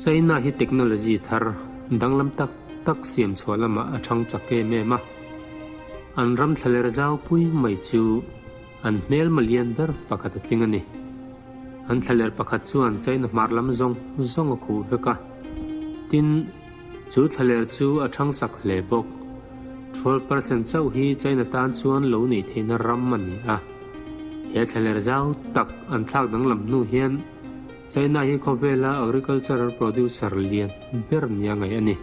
China hi technology thar danglam tak tak siam chhuah lamah a thang chak em em a. An ram thlaler zau pui mai chu an hmelma lian ber pakhat a tling a ni. An thlaler pakhat chuan China hmar lam zawng zawng a khuh vek a. Tin, chu thlaler chu a thang chak hle bawk. 12% chauh hi China tan chuan lo neih theihna ram a ni a. He thlaler zau tak an thlak danglam hnu hian China hi khawvela agricultural producer lian ber nia ngaih a ni.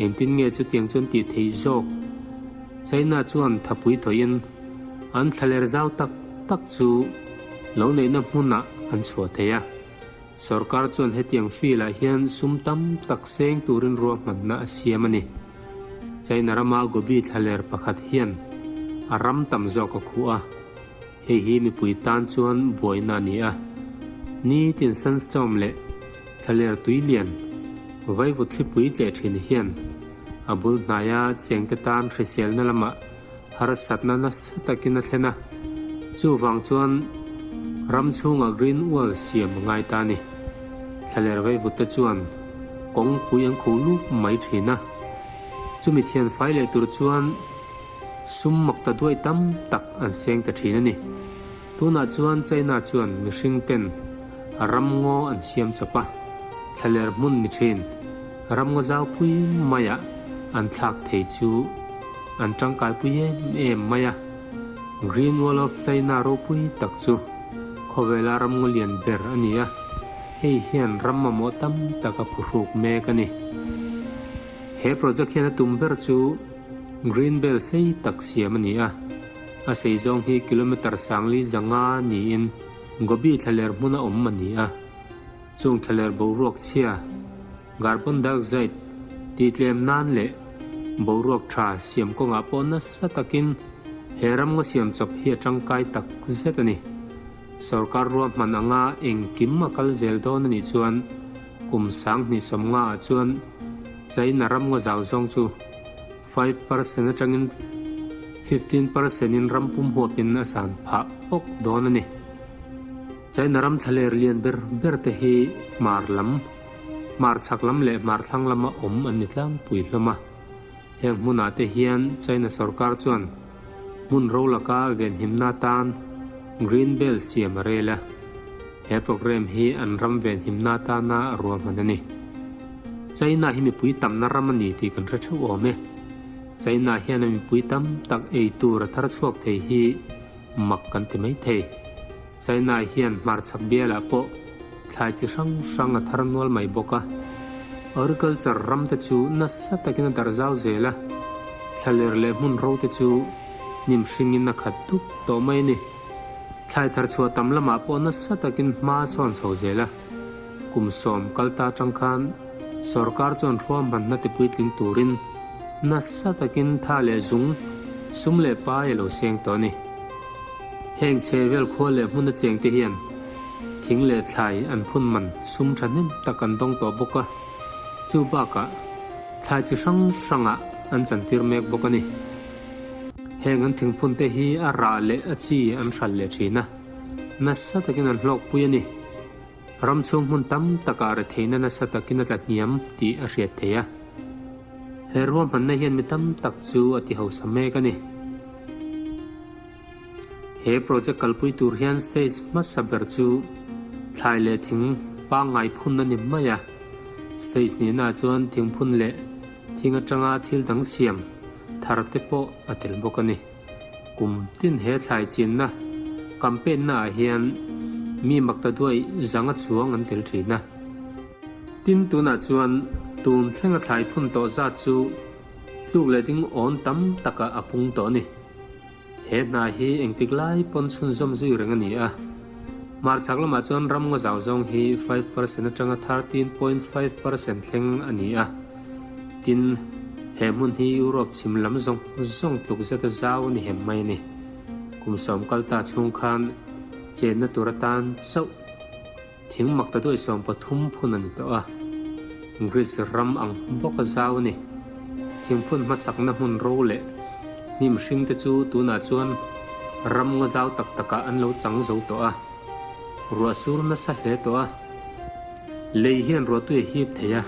Engtin nge chutiang chuan tih theih zawk? China chuan thapui thawhin an thlaler zau tak tak chu lo neihna hmunah an chhuah thei a. Sorkar chuan hetiang field ah hian sum tam tak seng turin ruahmanna a siam a ni. China rama Gobi thlaler pakhat hian a ram tam zawk a khuh a, hei hi mipui tan chuan buaina a ni a. Nitin sandstorm leh thlaler tui lian vaivut thlipui tleh thin hian a bul hnaia chengte tan hriselna lamah harsatna nasa takin a thlen a, chuvang chuan ram chhungah green wall siam a ngai ta a ni. Thlaler veivutte chuan kawngpui an khuh lup mai thin a, chumi thian fai leh tur chuan sum mak ta duai tam tak an seng ta thin a ni. Tunah chuan China chuan mihring ten ram ngaw an siam chawp a, thlaler hmun ni thin ram ngaw zau pui maiah an thlak thei chu an tangkai pui em em mai a. Green Wall of China ropui tak chu khawvela ram ngaw lian ber a ni a, hei hian ram mamawh tam tak a phuhruk mek a ni. He project hian a tum ber chu Green Belt sei tak siam a ni a. A sei zawng hi kilometre sangli zanga niin Gobi thlaler hmuna awm a ni a. Chung thlaler boruak chhia, carbon dioxide, tihtlem nan leh boruak tha siam kawngah pawh nasa takin he ramngaw siam chawp hi a tangkai tak zet a ni. Sorkar ruahman anga engkim a kal zel dawn a nih chuan kum 2050 ah chuan China ramngaw zau zawng chu 5% atangin 15% in ram pum huapin a san phah awk dawn a ni. China ram thlaler lian ber ber te hi hmar lam, hmar chhak lam leh hmar thlang lama awm an ni tlangpui hlawm a. Heng hmunah te hian China sorkar chuan hmun ro laka venhimna atan Green Belt siam a rel a. He programme hi an ram venhimna atana ruahman a ni. China hi mipui tamna ram a ni tih kan hre theuh awm e. China hian a mipui tam tak ei tur a thar chhuak thei hi mak kan ti mai thei. China hian hmarchhak bialah pawh thlai chi hrang hrang a thar nual mai bawk a. Agriculture ram te chu nasa takin a darh zau zel a, thlaler leh hmun ro te chu hnim hringin a khat duk tawh mai a ni. Thlai thar chhuah tam lamah pawh nasa takin hma a sawn chho zel a. Kum sawm kal ta atang khan sorkar chuan ruahmanna ti puitling turin nasa takin tha leh zung, sum leh pai a lo seng tawh a ni. Heng chhe vel khua leh hmun a chengte hian thing leh thlai an phun man sum thahnem tak an dawng tawh bawk a, chu bakah thlai chi hrang hrangah an chantir mek bawk a ni. Heng an thingphun te hi a rah leh a chi an hral leh thin a, nasa takin an hlawkpui a ni. Ram chhung hmun tam takah retheihna nasa takin a tla hniam tih a hriat theih a. He ruahmanna hian mi tam tak chu a ti hausa mek a ni. He project kalpui tur hian stage hmasa ber chu thlai leh thing pangngai phun a ni mai a. Stage nihnaah chuan thingphun leh thing atanga thil dang siam thar te pawh a tel bawk a ni. Kum tin he thlai chinna campaign naah hian mi makta duai zanga chuang an tel thin a. Tin tunah chuan tun thlenga thlai phun tawh zat chu tluk leh ding awn tam takah a pung tawh a ni. He hna hi engtik lai pawn chhunzawm zui reng a ni a. Hmarchhak lamah chuan ram ngaw zau zawng hi 5% atanga 13.5% thleng a ni a. Tin, he hmun hi Europe chhim lam zawng zawng tluk zeta zau a ni hem mai a ni. Kum sawm kal ta chhung khan chenna tur atan chauh thing mak ta duai 13 phun a ni tawh a. Greece ram ang bawka zau a ni. Thingphun hmasakna hmun ro leh hnim hring te chu tunah chuan ram ngaw zau tak takah an lo chang zo tawh a. Ruah sur nasa hle tawh a. Lei hian ruahtui a hip thei a,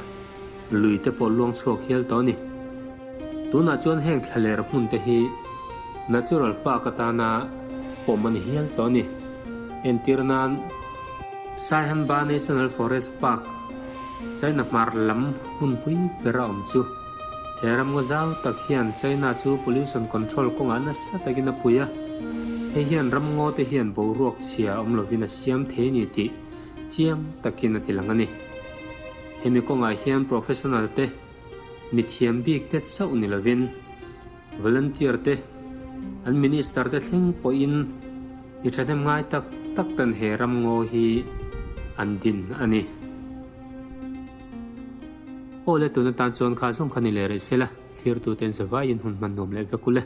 lui te pawh luang chhuak hial tawh a ni. Tunah chuan heng thlaler hmun te hi Natural Park atana pawm a ni hial tawh a ni. Entir nan, Saihanba National Forest Park, China hmar lam hmunpui ber a awm chu. He ramngaw zau tak hian China chu pollution control kawngah nasa takin a pui a, hei hian ramngaw te hian boruak chhia awm lovin a siam thei a ni tih chiang takin a tilang a ni. Hemi kawngah hian professional te, mithiam bik te chauh ni lovin volunteer te, an minister te thleng pawhin mi thahnem ngai tak tak ten he ramngaw hi an din a ni. Aw le tun atan chuan kha zawng kha ni leh rih se la, thlirtuten zavaiin hun hman nuam leh vek u le.